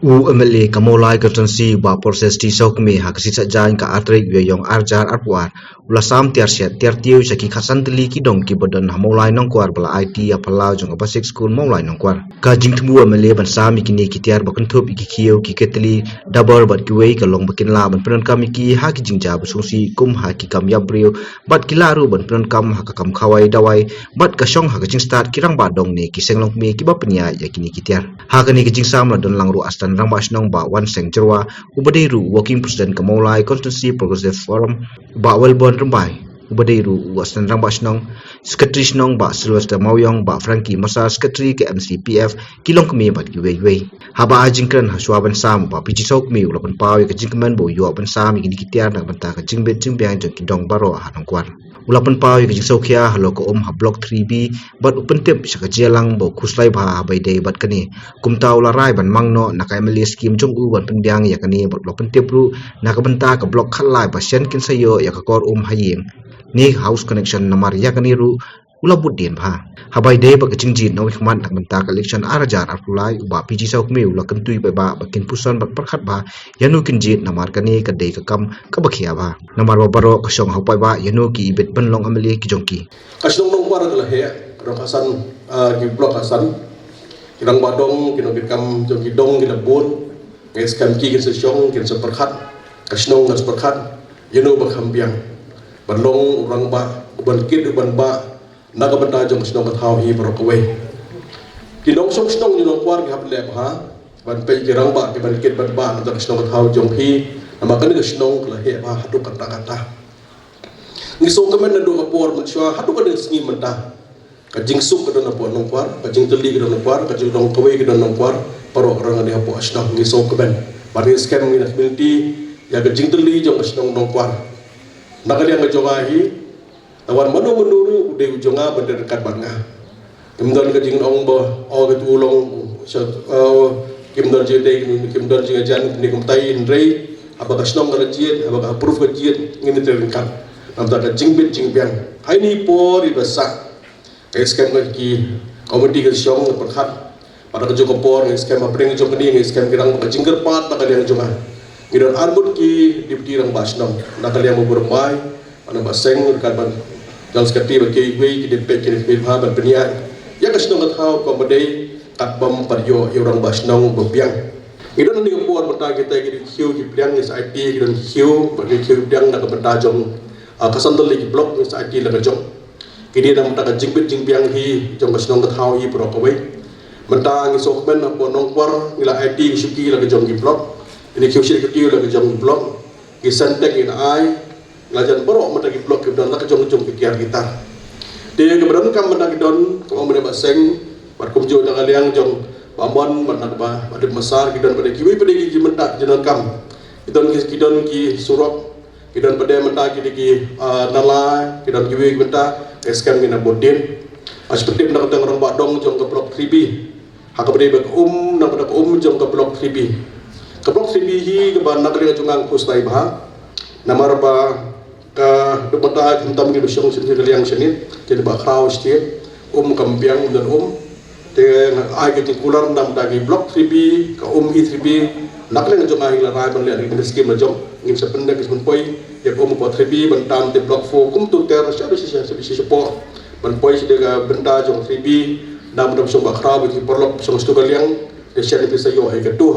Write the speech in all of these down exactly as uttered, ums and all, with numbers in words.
U M L A ka Mawlai Constituency, Bah Precious T Sawkmie, ha ka sngi Saitjaiñ ka ar tarik Ïaïong ar hajar arphew ar, u la sam tiar shet tiar tiew sha ki khatsan tylli ki dong kiba don ha Mawlai Nongkwar ba la aiti ïa phyllaw jong ka Basic School Mawlai Nongkwar. Ka jingthmu u M L A ban sam ïa kine ki tiar ba kynthup ïa ki khiew, ki ketli, dabar bad kiwei ka long ba kin lah ban pyndonkam ïa ki ha ki jingjia ba sngewsih kum ha ki kam ïap briew, bad ki lah ruh ban pyndonkam ha ka kam khawai dawai, bad ka shong ha ka jingstad ki rangbah dong ne ki seng longkmie kiba pynïaid ïa kine ki tiar. Ha kane ka jingsam la don lang ruh u Assistant Rangbah Shnong Bah Wanseng Jyrwa, uba dei ruh u Working President ka Mawlai Constituency Progressive Forum, Bah Wellborn Rymbai, uba dei ruh u Assistant Rangbah Shnong, Secretary Shnong Bah Sylvester Mawïong, Bah Frankie Marsar, Secretary ka M C P F, ki longkmie bad kiwei kiwei. Haba ai jingkren ha shuwa ban sam, Bah P G Sawkmie u la pynpaw ïa ka jingkmen ba u ïoh ban sam ïa kine ki tiar na ka bynta ka jingbit jingbiang jong ki dong baroh ha Nongkwar. U la pynpaw ïa ka jingsngewkhia halor ka um ha Block three B, bad u pyntip sha ka jingïalang ba u khuslai bha haba ïadei bad kane. Kumta u la rai ban mang noh na ka M L A scheme jong u ban pynbiang ïa kane, bad u la pyntip ruh na ka bynta ka Block khatlai ba shen kin sa ïoh ïa ka kor um ha ïing ne house connection, namar ïa kane ruh u la bud dien bha. Haba ïadei bad ka jingjied na u khmat na ka bynta ka election ar hajar arphew lai, u Bah P G Sawkmie u la kyntu ïa ki paidbah ba kin puson bad pyrkhat bha ïano kin jied, namar kane ka dei ka kam kaba khia bha. Namar ba baroh ka shong ha u paidbah ïano ki ibit ban long M L A ki jong ki. Ka shnong Nongkwar ka la heh, ka dong khatsan, ah, ki block khatsan. Ki rangbah dong, ki nongkitkam jong ki dong ki la bun. Ngi skhem ki kin sa shong, kin sa pyrkhat. Ka shnong kan sa pyrkhat. Ïano ba kham biang ban long u rangbah uban kit uban bah na ka bynta jong ka shnong ka thaw hi baroh kawei. Ki nongshong shnong jong Nongkwar ki hap leh bha ban peit ki rangbah kiban kit ban bah na ka shnong ka thaw jong hi. Namar kane ka shnong ka la heh bha haduh katta katta. Ngi sngewkmen naduh ka por mynshuwa haduh kane ka sngi mynta. Ka jingsuk ka don hapoh Nongkwar, ka jingtylli ka don Nongkwar, ka jingrong kawei ka don Nongkwar, baroh ka don hapoh shnong. Ngi sngewkmen. Bad ngi skhem ngi na community ïa ka jingtylli jong ka shnong Nongkwar. Na ka liang ka jong nga hi, la wan mano mano ruh u dei u jong nga ban dei ryngkat bad nga. Kim don ka jingong ba, oh, katu u long, sha, oh, kim don jingtei, kim don jingïajan ne kumtai, hynrei haba ka shnong ka la jied, haba ka approve ka jied, ngin ïatrei ryngkat. Namar ka jingbit jingbiang. Ha kine ki por kiba sah, ngi skhem ka ki komiti ka shong pyrkhat. Bad ha kajuh ka por ngi skhem hapdeng jong kane, ngi skhem ki rangbah, ka jingkyrpad na ka liang jong nga. Ngi don arngut ki deputy rangbah shnong na ka liang u Bah Rymbai, bad u Bah Seng, ryngkat bad General Secretary bad kiwei kiwei, ki dei peit, ki dei peit bha ban pynïaid ïa ka shnong ka thaw kumba dei, katba ym pat ïoh ïa u rangbah shnong ba biang. Ngi don ha kane ka por mynta kita ki dei ki khiew ki pliang, ngi sa aiti ki don ki khiew bad ki khiew ki pliang na ka bynta jong, ah, khatsan tylli ki block, ngi sa aiti la ka jong. Kine na ka bynta ka jingbit jingbiang hi jong ka shnong ka thaw hi baroh kawei. Mynta ngi sngewkmen hapoh Nongkwar ngi la aiti ki shuki la ka jong ki block. Kine ki khiew shi ki khiew la ka jong ki block. Ki Sentech ngi la ai. Ngi la jan baroh mynta ki block kiba don la ka jong jong ki tiar ki tar. Te kiba donkam mynta ki don, kumba ong mynta Bah Seng, bad kumjuh na ka liang jong Bah Mon, bad na ka Bah, Bah Dip Marsar, ki don pat kiwei pat ki, ki mynta ki donkam. Ki don ki, ki don ki surok, ki don pat mynta ki dei ki, ah, nala, ki don kiwei ki mynta, ngi skhem ngin ïa bud dien. Nga shu pyntip na ka bynta ki rangbah dong jong ka Block three B. Ha kaba dei bad ka um, na ka bynta ka um jong ka Block three B. Ka Block three B hi kaba na ka liang jong nga nga khuslai bha. Namar ba ka dei mynta khamtam ngi ba shong shane ka liang shane, te ba khraw shane, um kam biang, um don um. Te nga ai ka jingkular na ka bynta ki Block three B, ka um hi three B, na ka liang jong nga hi la rai ban leh ïa ka scheme la jong, ngin sa pyndep, ngin sa pynpoi ïa ka um hapoh three B, ban tan te Block four, kum tu ter, sha sha sha sha sha sha por. Ban poi sha ka bynta jong three B, na ka bynta shong ba khraw, ba ki paralok shong sha tu ka liang, te shen phi sa ïoh ïa ka tu.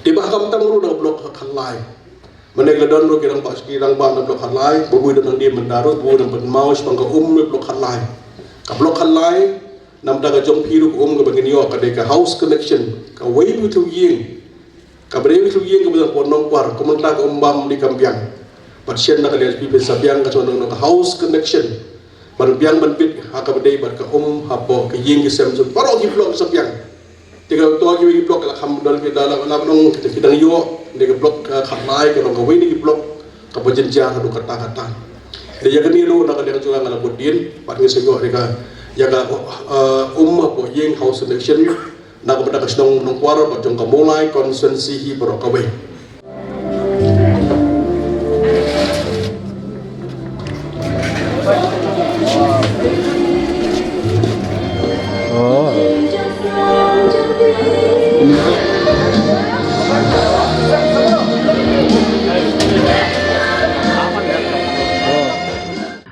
Te ba khamtam ruh na Block khatlai. Mynne la don ruh ki rangbah, ki rangbah na Block khatlai, ba bun don nang dei mynta ruh, ba bun nang pynmaw shaphang ka um na Block khatlai. Ka Block khatlai, na ka bynta ka jong phi ruh ka um kaba ngin ïoh ka dei ka house connection, kawei bad u ïing. Kaba dei u ïing kaba don hapoh Nongkwar, kumta ka um bam dei kam biang. Bad shen na ka dei phi phin sa biang ka jong ka house connection. Ban biang ban bit ha kaba dei bad ka um hapoh ka ïing ki sem jong baroh ki block sa biang. Te ka to kiwei ki block la kham don ki da la, la nong ki dang ïoh, ne ka Block, eh, khatlai ka long kawei na ki block kaba jynjar haduh katta katta. Te ïa kane ruh na ka liang jong nga la bud dien, bad ngi sa ïoh ïa ka, ïa ka, eh, um hapoh ïing, house connection, na ka bynta ka shnong Nongkwar bad jong ka Mawlai constituency hi baroh kawei.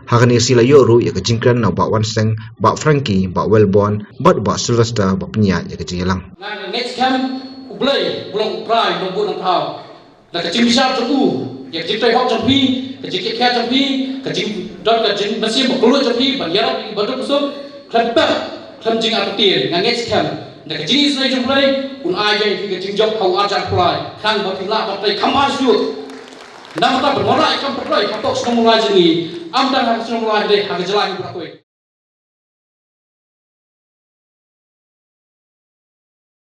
Ha kane ka sngi la ïoh ruh ïa ka jingkren na u Bah Wanseng, Bah Frankie, Bah Wellborn bad u Bah Sylvester ba pynïaid ïa ka jingïalang. Nga ngeit skhem U Blei u long U Trai nongbuh nongthaw. Da ka jingbishar jong u ïa ka jingtrei hok jong phi, ka jingkit khia jong phi, ka jingdon ka jingmynsiem bakhuid jong phi ban ïarap ïa ki baduk basuk, khlem pep khlem jingartatien. Nga ngeit skhem da ka jingisynei jong U Blei un ai ïa phi ka jingjop ha u arhajar arphew lai, khnang ba phin lah ban trei kham bha shuh. Namar ba ngi la ïa kam pyntrei hapoh shnong Mawlai jong ngi, ym tang ha shnong Mawlai hynrei ha ka jylla hi baroh kawei.